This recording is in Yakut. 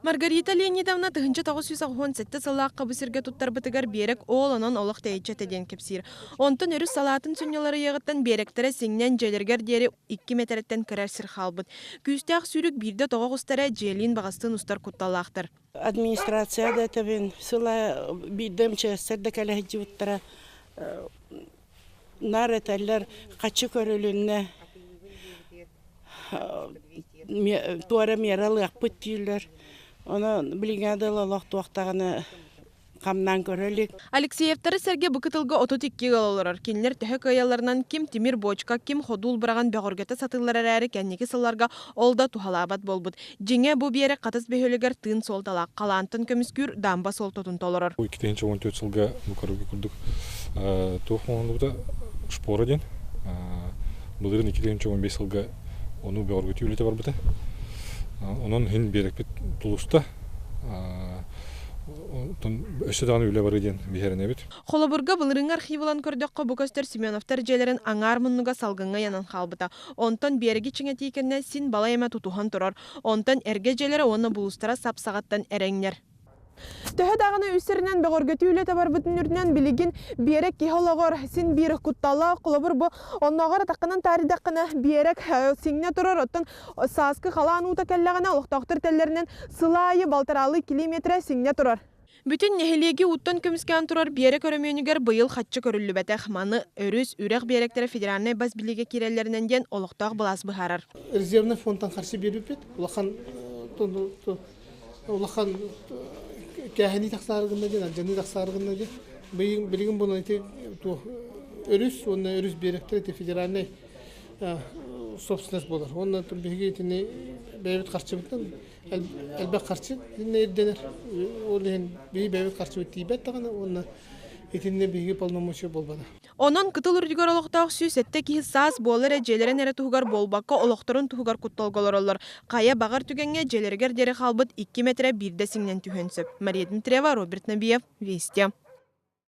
Маргарита Леонидовна 1987 сыллаахха бу сиргэ туттарбытыгар биэрэк оол онон олох тэйиччи этэ диэн кэпсиир. Онтон өрүс салаатын сүнньүларыйыаҕыттан биэрэктэрэ сиҥнэн дьиэлэригэр диэри 2 миэтэрэттэн кырар сир хаалбыт. Күүстээх сүүрүк биирдэ тоҕо оҕустара дьиэлиин баҕастыын устар кутталлаахтар. Администрация да этэбин, сыла биирдэ МЧС-тэр да кэлэ сылдьыбыттара. Наар этэллэр, хаччы көрүлүннэ, туора миэрэ ылыахпыт дииллэр. Онон билиҥҥэ дылы олох туох даҕаны хамнаан көрө илик. Алексеевтары сэргэ бу кытылга 32 ыал олорор. Кинилэр төһө кыайалларынан ким тимир буочука, ким ходуул быраҕан бөҕөргөтө сатыыллар эрээри кэнники сылларга ол да туһалаабат буолбут. Дьиҥэ, бу биэрэк Хатас бөһүөлэгэр тыын суолталаах, халаантан көмүскүүр дамба суолтатын толорор. 2014 сылга бу көрөргө курдук туох оҥоһуллубута шпора диэн. Былырыын 2015 сылга ону бөҕөргөтүү үлэтэ барбыта. Онон иһин биэрэкпит тулуста. Өссө даҕаны үлэ барыа диэн биһирэнэбит. Холобурга, былырыыҥҥы архив ылан көрдөххө, бу көстөр Семеновтар дьиэлэрин аҥаар муннуга салгыҥҥа ыйанан хаалбыта. Онтон биэрэги чиҥэтии кэннэ син балай эмэ тутуһан турар. Онтон эргэ дьиэлэрэ уонна булуустара сап-саҕаттан эрэҥнэр. Төһө даҕаны үс сиринэн бөҕөргөтүү үлэтэ барбытын үрдүнэн билигин биэрэк киһи олоҕор син биир кутталлаах. Холобур, бу оннооҕор атаххынан таарыйдаххына биэрэк сиҥнэ турар, оттон сааскы халаан уута кэллэҕинэ олохтоохтор этэллэринэн сыл аайы балтараалыы километра сиҥнэ турар. Бүтүн нэһилиэги ууттан көмүскээн турар биэрэк өрөмүөнүгэр быйыл хаччы көрүллүбэтэх. Маны өрүс, үрэх биэрэктэрэ федеральнай бас билиигэ киирэллэринэн диэн олохтоох былаас быһаарар. Резервный фондтан харчы биэрбиппит. Улахан улахан кээһэнии тахсаары гынна диэн, алдьаныы тахсаары гынна диэн. Билигин буолан ити өрүс уонна өрүс биэрэктэрэ ити федеральнай собственность буолар. Уонна биһиги итини бэйэбит харчыбытынан элбэх харчы итиннэ ирдэнэр. Ол иһин биһиги бэйэбит харчыбыт тиийбэт даҕаны уонна итиннэ биһиги полномочия буолбата. Онон кытыл үрдүгэр олохтоох 107 киһи саас буолар эрэ дьиэлэрин эрэ туһугар буолбакка олохторун туһугар кутталга олороллор. Хайа баҕар түгэҥҥэ дьиэлэригэр диэри хаалбыт 2 миэтэрэ биирдэ сиҥнэн түһүөн сөп. Мария Дмитриева, Роберт Набиев, Вести.